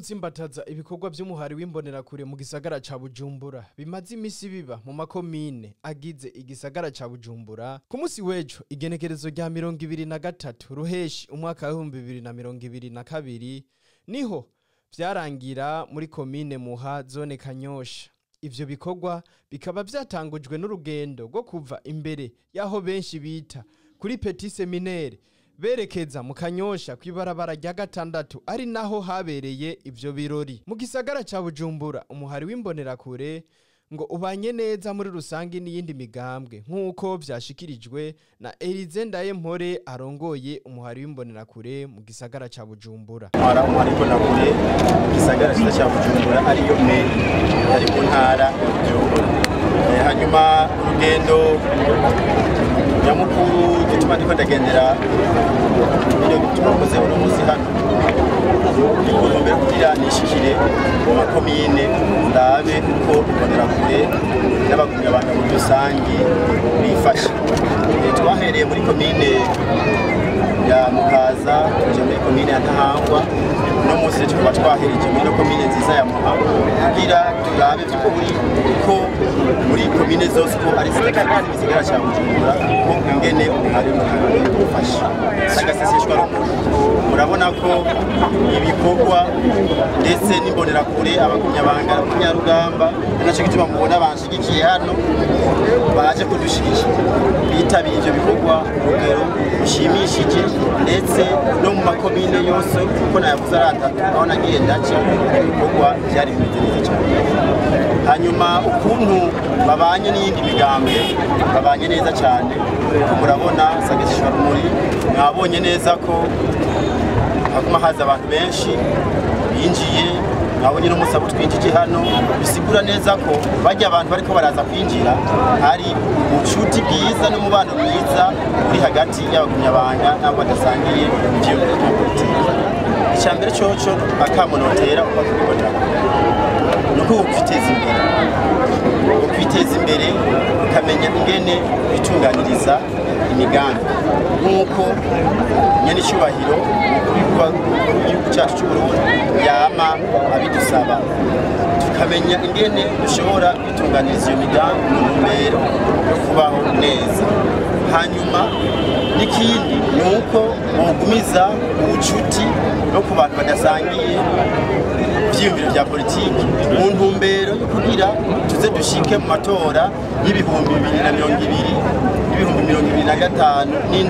Gutsimbataza ibikorwa vy'umuhari w'Imbonerakure mu gisagara ca Bujumbura bimaze imisi biba mu makomine agize igisagara ca Bujumbura, ku musi w'ejo igenekerezo rya 23 Ruheshi umwaka wa 2022 niho vyarangira muri komine Muha, zone Kanyosha. Ivyo bikorwa bikaba vyatangujwe n'urugendo rwo kuva imbere y'aho benshi bita kuri Petit Seminaire berekeza mu Kanyosha kw'ibarabara rya gatandatu, ari naho habereye ivyo birori. Mu gisagara ca Bujumbura, umuhari w'Imbonerakure ngo ubanye neza muri rusange n'iyindi migambwe, nk'uko vyashikirijwe na Elize Ndayempore arongoye umuhari w'Imbonerakure mu gisagara ca Bujumbura. Umuhari w'Imbonerakure mu gisagara ciza ca Bujumbura, ariyo mairie ari mu ntara ya Bujumbura. Hanyuma urugendo nyamukuru gituma ndiko ndagendera bino bituma mvuze uno munsi hano ni ku ntumbero kugira nishikire mu makomine, ndabe uko Imbonerakure n'abagumyabanga muri rusangi bifashe. Twahereye muri komine ya Mukaza, tuja muri komine ya Ntahangwa, uno munsi tukaba twahereje muri ino komine nziza ya Muha kugira turabe vy'ukuri ko muri komine zose ko ari zitatu igisagara ca Bujumbura ko ingene umuhari ufashe agaseseshwa rumuri. Murabona ko ibikorwa ndetse n'Imbonerakure, abagumyabanga, abanyarugamba, naco gituma mubona banshigikiye hano, baje kudushigikira, bitabiye ivyo bikorwa ku rugero rushimishije, ndetse no mu makomine yose kuko nayavuze ari atatu aho nagiye ndaca, ibikorwa vyari bimeze neza cyane. Hanyuma ukuntu babanye n'iyindi migambwe, babanye neza cyane kuko murabona rumuri, mwabonye neza ko haguma haza abantu benshi binjiye, mwabonye n'umunsi abo twinjije hano, bisigura neza ko bajya abantu bariko baraza kwinjira hari ubucuti bwiza n'umubano mwiza uri hagati y'abagumyabanga n'abo badasangiye ivyiyumviro vya politiki. Icya mbere coco akamo notera uko ni uko ukwiteza imbere, ukwiteza imbere ukamenya ingene witunganiriza imigambi, nk'uko nyenicubahiro umukuru w'igihugu cyacu cy'u Burundi yama abidusaba, tukamenya ingene dushobora kwitunganiriza iyo migambi mu ntumbero yo kubaho neza. Hanyuma n'ikindi ni uko bogumiza ubucuti no ku bantu badasangiye ivyiyumviro vya politiki mu ntumbero yo kugira tuze dushike mu matora y'2020 n'2057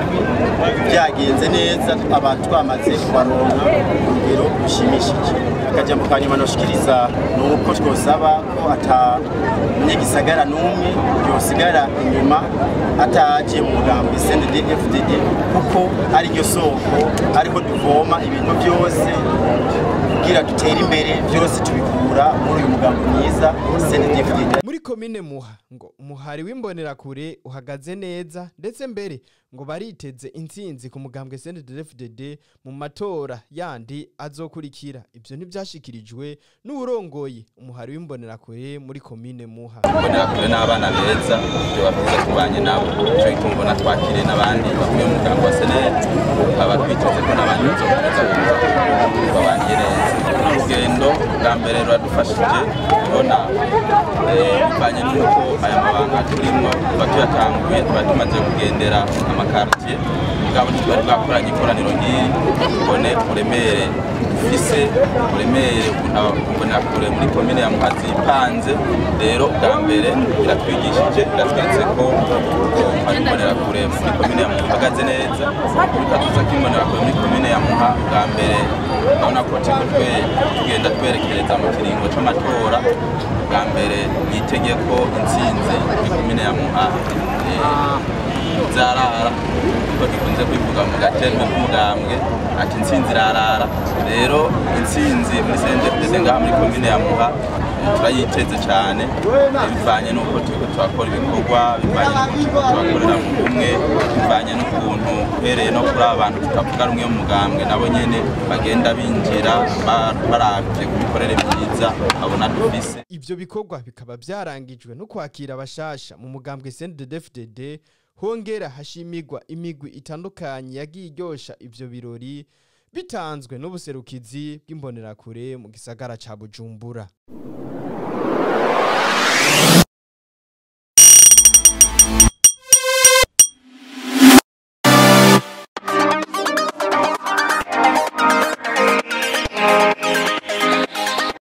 byagenze neza, abantu twamaze kubaronka urugero rushimishije. Akajambo ka nyuma noshikiriza ni uko twosaba ko ata munyagisagara n'umwe yosigara inyuma ataje mu mugambi CNDD FDD, kuko ari ryo soko ariho duvoma ibintu byose kugira dutere imbere, byose tubikura muri uyu mugambi mwiza CNDD FDD. Muri komine Muha ngo umuhari w'Imbonerakure uhagaze neza, ndetse mbere ngo bariteze intsinzi ku mugambwe CNDD-FDD mu matora yandi azokurikira. Ivyo ntivyashikirijwe n'uwurongoye umuhari w'Imbonerakure muri komine Muha. Imbonerakure n'abana beza, byoba byiza tubanye nabo, nico gituma ubona twakiriye n'abandi bavuye mu mugambi wa CNL, tukaba twiteze ko n'abandi bazokomeza kuza babanye neza. Urugendo bwa mbere ruradufashije kubona bivanye n'uko aya mabanga turimwo tuba tuyatanguye, tuba tumaze kugendera ama quartier, mugabo ntitwari bwakoranye ikoraniro nk'iri tubone uburemere dufise, uburemere Imbonerakure muri komine ya Muhazi ipanze. Rero bwa mbere biratwigishije, biratweretse ko hari Imbonerakure muri komine ya Muha ihagaze neza. Kuri katuza k'Imbonerakure muri komine ya Muha, bwa mbere urabona ko turiko tugenda twerekereza mu kiringo c'amatora. Bwa mbere mwitege ko intsinzi muri komine ya Muha zarara, kuko dukunze kwivuga mu gaterme k'umugambwe ati intsinzi irarara. Rero intsinzi muri CNDD-FDD ngaha muri komine ya Muha turayiteze cyane, bivanye n'uko turiko turakora ibikorwa, bivanye n'uko turiko turakorera mu bumwe, bivanye n'ukuntu uhereye no kuri aba bantu tutavuga rumwe mu mugambwe nabo nyene bagenda binjira baravye ku mikorere myiza abona dufise. Ivyo bikorwa bikaba vyarangijwe no kwakira abashasha mu mugambwe CNDD-FDD, hongera hashimirwa imigwi itandukanye yagiye iryosha ivyo birori. Bitanzwe n'ubuserukizi bw'Imbonerakure mu gisagara ca Bujumbura.